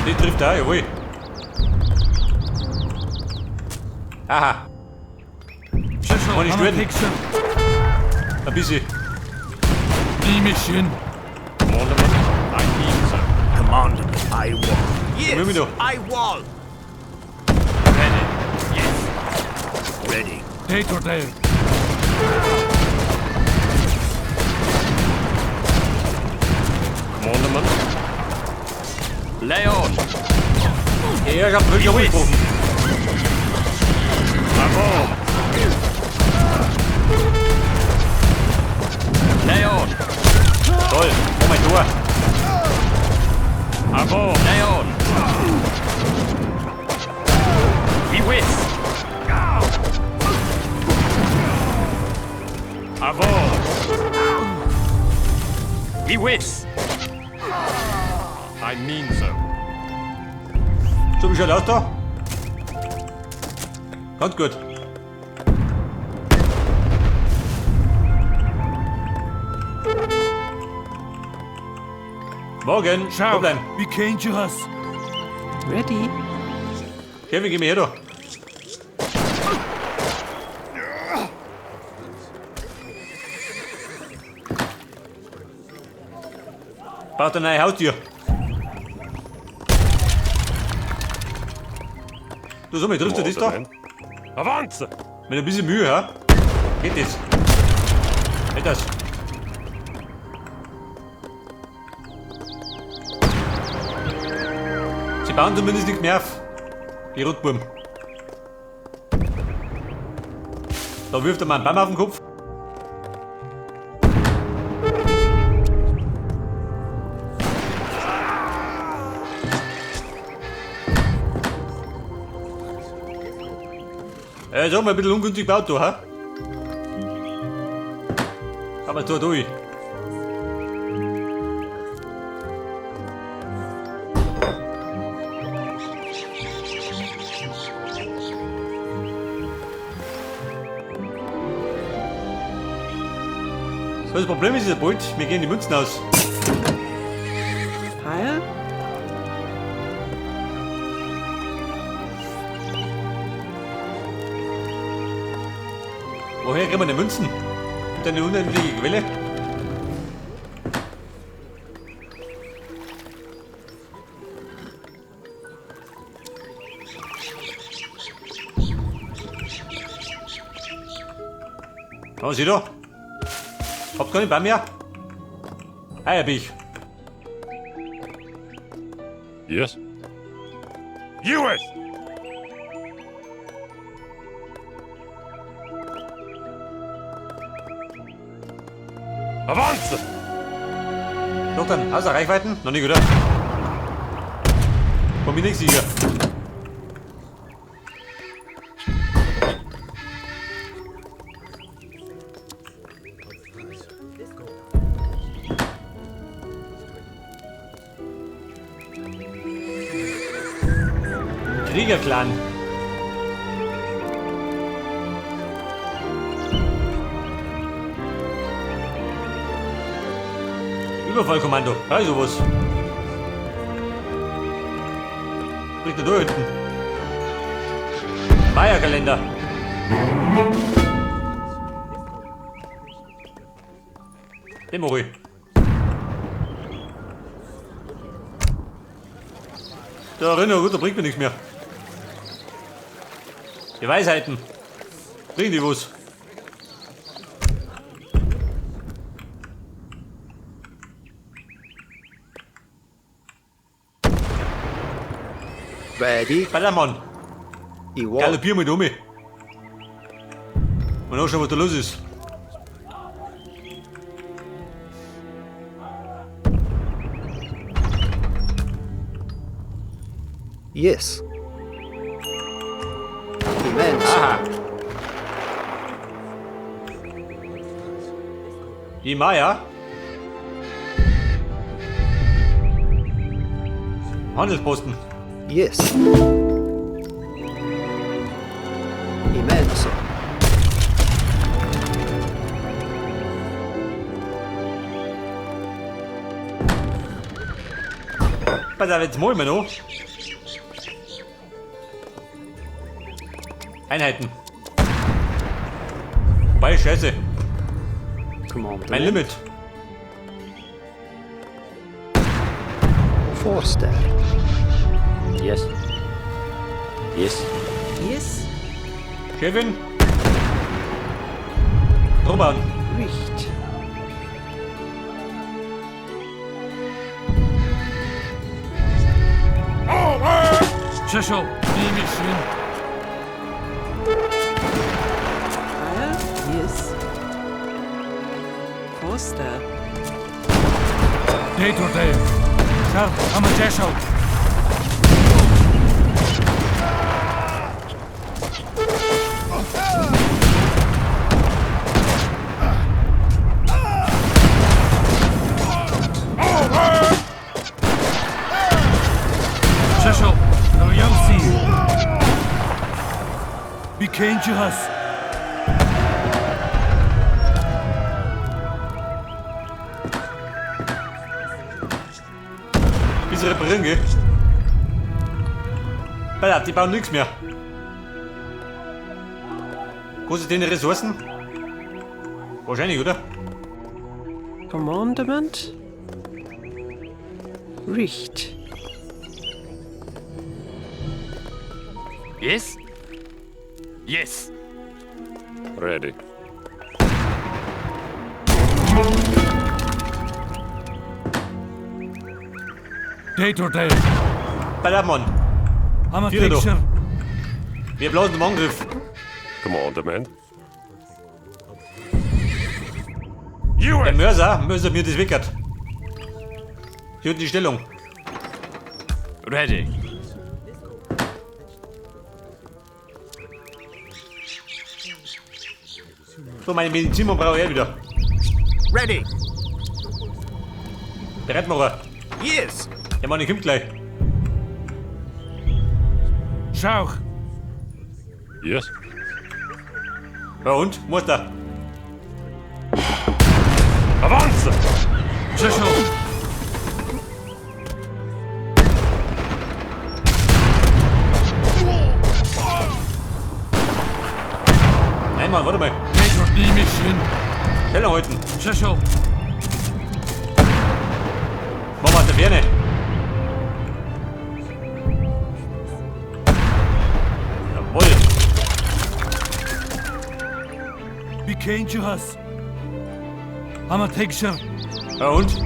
Die trifft auch, jawohl. Aha. Kann ich stören? Ein bisschen. Mission. Commanderman, I mean so. Commanderman, I wall. Move Yes, me da. I wall. Ready. Yes. Ready. Date or dare. Commanderman. Lay on. Ja, ich hab wirklich rumgesprochen. Avon. Lay on. Toll. Oh mein Tor. Avon. Lay on. Iwis. Avon. Iwis. I mean so. So, wie schaut aus da? Ganz gut. Morgen. Schau, Da bleiben. wie kennt ihr us? Ready. Kevin, geh mir her da. Baut eine neue Haustür. Du, sag mal, triffst du das da? Avance. Mit ein bisschen Mühe, ha? Geht das? Geht das? Sie bauen zumindest nichts mehr auf. Die Rotburm. Da wirft er mal einen Baum auf den Kopf. Ist auch mal ein bisschen ungünstig gebaut da, ha? Aber da durch. So, das Problem ist ja bald, mir gehen die Münzen aus. Heil. Woher kriegen wir denn Münzen? Gibt eine unendliche Quelle? Was ist da? Habt keine bei mir? Ah, hab ich. Yes. US. Avance. Doch dann, außer Reichweiten? Noch nicht, oder? Komm ich nicht sicher. Kriegerclan. Überfallkommando. Ja, sowas. Bricht er da hinten. Maya-Kalender. Den mach ich. Der Renner, gut, der bringt mir nichts mehr. Die Weisheiten. Bringen die was? Ready. Ballermann. Igual. Galoppier mal um. Mal nachschauen, was da los ist. Yes. Immense. Aha. Die Maya. Handelsposten. Yes. Immense. Pass auf, jetzt malen wir noch. Einheiten. Wobei, scheiße. Mein Commandement. Limit. Forster. Yes. Yes. Yes. Chefin. Drüber. Richt. Shishol. Nimishin. Fire. Yes. Forster. Daytordev. Shar Amajeshal. Shishol. Ryamsi. Bikenjihas. Bisschen reparieren, gell? Pass auf, die bauen nichts mehr. Kostet denen Ressourcen? Wahrscheinlich, oder? Commandement. Richt. Yes. Yes. Ready. Daytordev. Pass auf, Mann. Vier doch. Amateksher. Wir blasen zum Angriff. Commandement. Der US. Mörser, Mörser mir das weckert. Hier unten die Stellung. Ready. So, meine Medizinmann brauche ich auch wieder. Ready. Bereit, Maurer. Yes. Der Mann, ich kommt gleich. Schauch. Yes. Ja und? Muss da. Avance. Shishol. Nein, Mann, warte mal. Daytor Nimishin. Stellung halten. Shishol. Machen wir aus der Ferne. Jawohl. Bikenjihas. Amateksher. Ja und?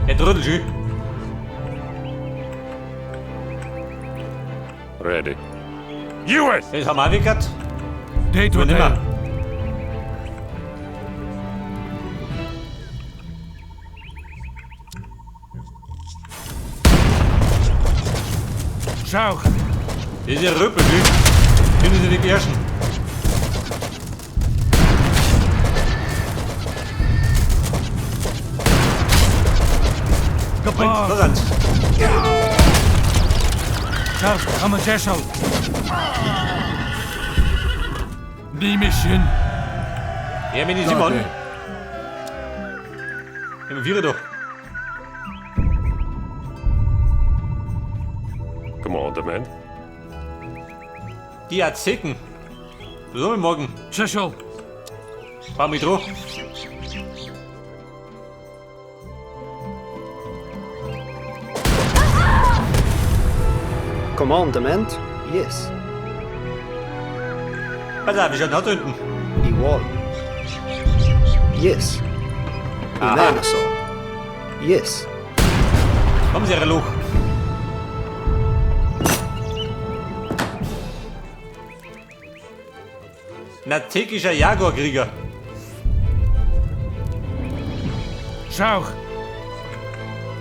Er trödelt schön. Ready. US. Das haben wir auch weckert. Daytordev. Übernehmen. Schauch. Das ist ja Röpel, schön. Können Sie nicht erschen. Da Gabar. sind's. Shar Amajeshal. Nimishin. Ja, Medizinmann. Im Vierer doch. Commandement. Die Azteken. So, morgen. Shishol. Fahr mich drauf. Commandement. Yes. Pass auf, wie schaut denn das unten? Igual. Yes. Imenso. Yes. Haben Sie ein Loch. Nazekischer Jaguarkrieger. Schauch.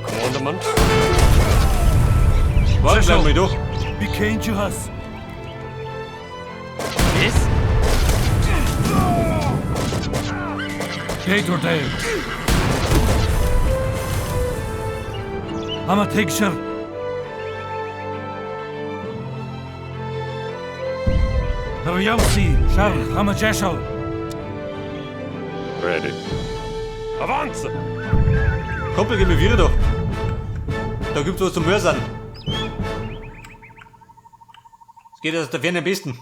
Commandement. Warte, bleib mal da. Bikenjihas. Yes. Daytordev. Amateksher. Ryamsi. Shar Amajeshal. Ready. Avance. Kumpel, gib mir Vierer da. Da gibt's was zum Mörsern. Es geht aus der Ferne am besten.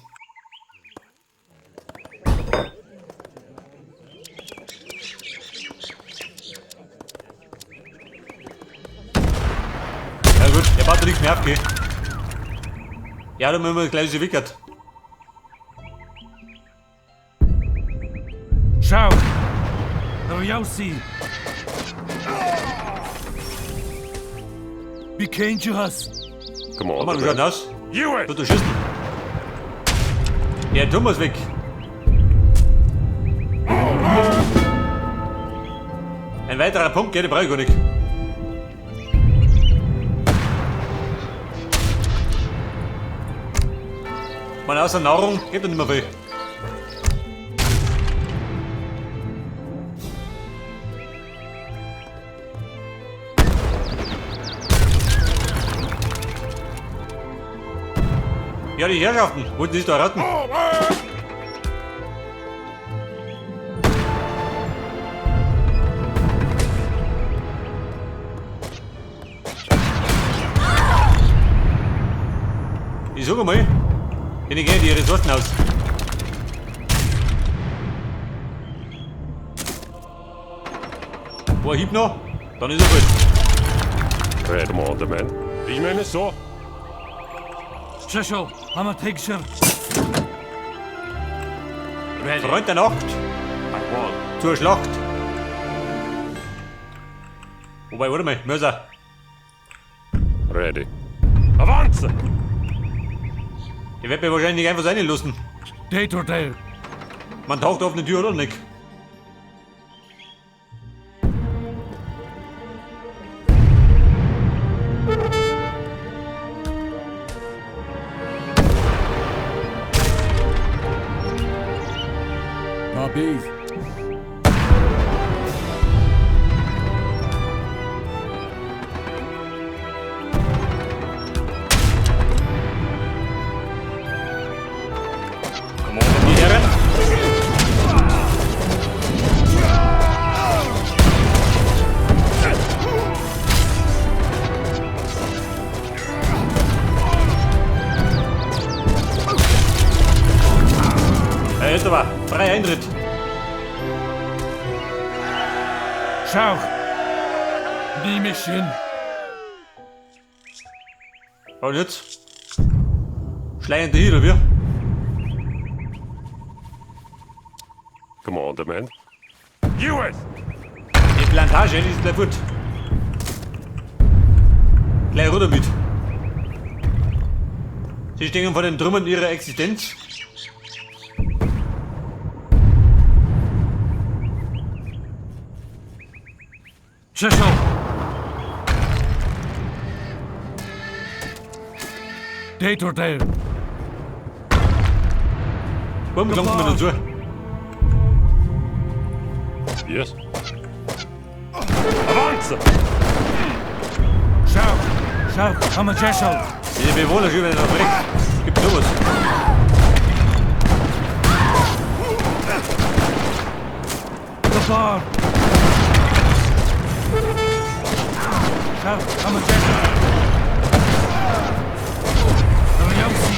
Ja gut, der baut da nichts mehr auf, gell? Ja, da müssen wir gleich so wickert. Schau. Ryausi. Bikenjuhas. Komm mal, Commandement. wie schaut denn aus? US. Wird du schießen? Der Turm ist weg. Ein weiterer Punkt geht, den brauche ich gar nicht. Man, außer Nahrung geht da nicht mehr viel. Ja, die Herrschaften wollten sich da retten. Ich sag einmal, denen gehen die Ressourcen aus. Wo ein Hieb noch, dann ist er gut. Ready. Commandement. Ich meine so. Sheshel. Hamategshir. Ready. Freund der Nacht I want. zur Schlacht. Wobei, warte mal, Mörser. Ready. Avance. Ich werd mir wahrscheinlich nicht einfach so reinlassen. Datordale. Man taucht auf eine Tür oder nicht? Nabiz. Die Herren. Ja, jetzt aber, freier Eintritt. Schau. Nimishin. Und jetzt? Schleichen die hier, oder wie? Commandement. US. Die Plantage, die ist gleich fort. Gleich runter mit. Sie stehen vor den Trümmern ihrer Existenz. Sheshel. Datordale. Warum kommt man dazu? Yes. Avance. Schau. Schau. Hamajeshel. Die Bewohner schon wieder noch weg. Gibt sowas. Gabar. Schau. Hamajeshel. Ryausi.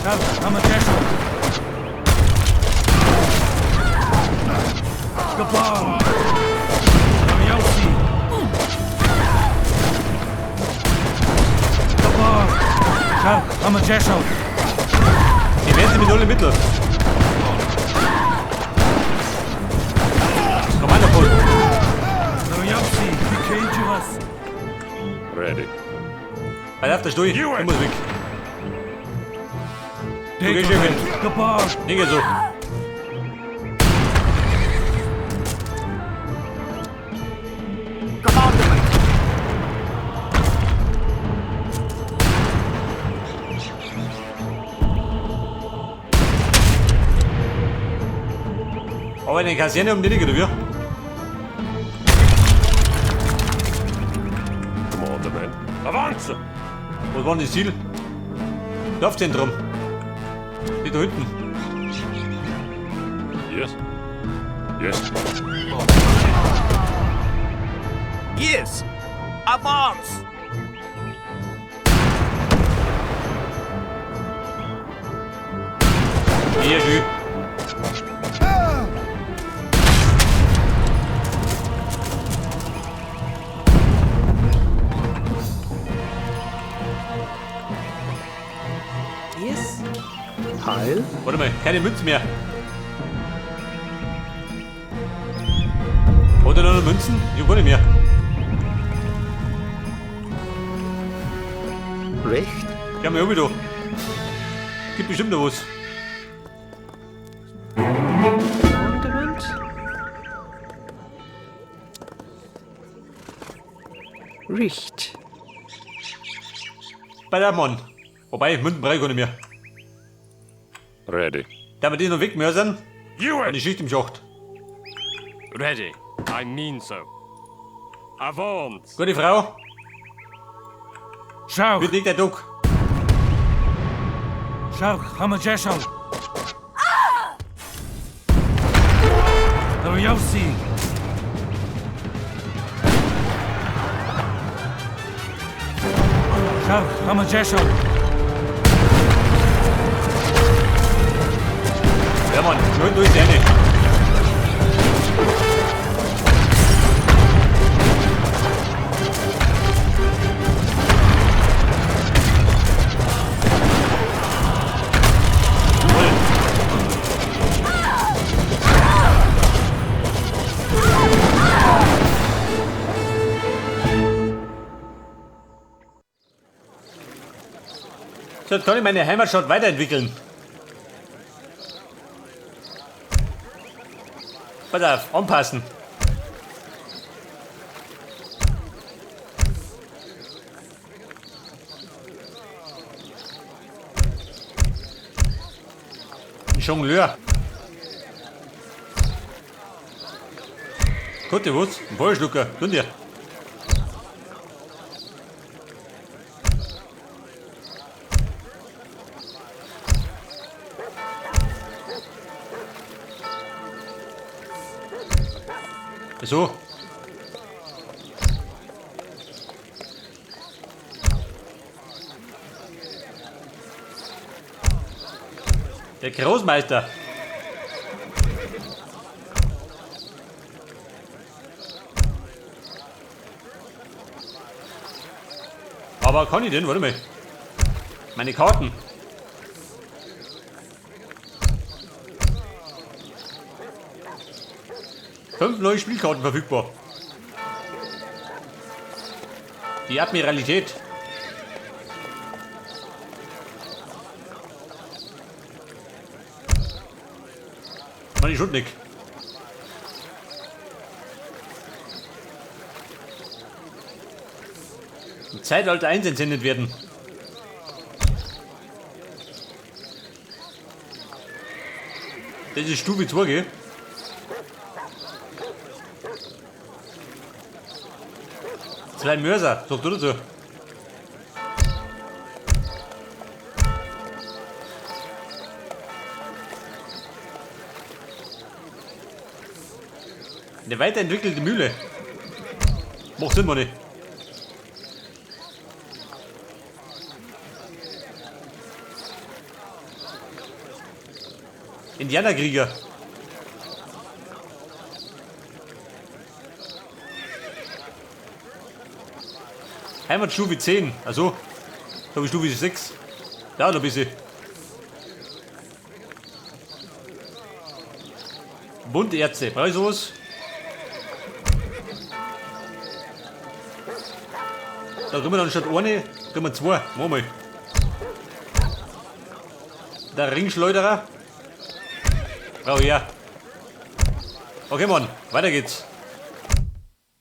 Schau. Hamajeshel. Gabar. Ryausi. Gabar. Schau. Hamajeshel. Die werden sie mit allen Mitteln. Kommandoposten. Ryausi. Bikenjuhas. Ready. Halt auf der Stuhl. Ich muss weg. Du gehst schon hin. Gabar. Nicht so. Commandement. Aber in der Kaserne um die Ecke, oder wie? Commandement. Avance. Was war denn das Ziel? Dorfzentrum. Die da hinten. Yes. Yes. Yes. Avance. Sehr schön. Yes. Heil. Warte mal, keine Münzen mehr. Hat er noch Münzen? Ich hab keine mehr. Recht. Ja, mal wieder. Gibt bestimmt noch was. Ornament. Richt. Bei der Mann. Wobei, Münzen brauche ich gar nicht mehr. Ready. Da wir die noch wegmörsern You und die Schicht im Schacht. Ready. I mean so. Avance. Gute Frau, Schau. wird nicht der Tag. Schau, Hamajeshal. Yossi. Schau, Hamajeshal. Ja, Mann, schön durch die Hände. So, jetzt kann ich meine Heimatstadt weiterentwickeln. Pass auf, anpassen. Ein Jongleur. Gute was? Ein Feuerschlucker. Tun dir. So. Der Großmeister. Aber kann ich denn? Warte mal. Meine Karten. Fünf neue Spielkarten verfügbar. Die Admiralität. Mann, ich Schundnick. Im Zeitalter 1 entsendet werden. Das ist Stufe 2, gell? Zwei Mörser, sag du dazu. Eine weiterentwickelte Mühle. Macht Sinn, Manni. Indianerkrieger. Heimatstufe 10. Also, da habe ich Stufe 6. Da noch ein bisschen. Bunterze. Brauche ich sowas? Da kriegen wir dann statt eine, kriegen wir zwei. Machen wir mal. Der Ringschleuderer. Brauche ich ja. Okay, Mann. Weiter geht's.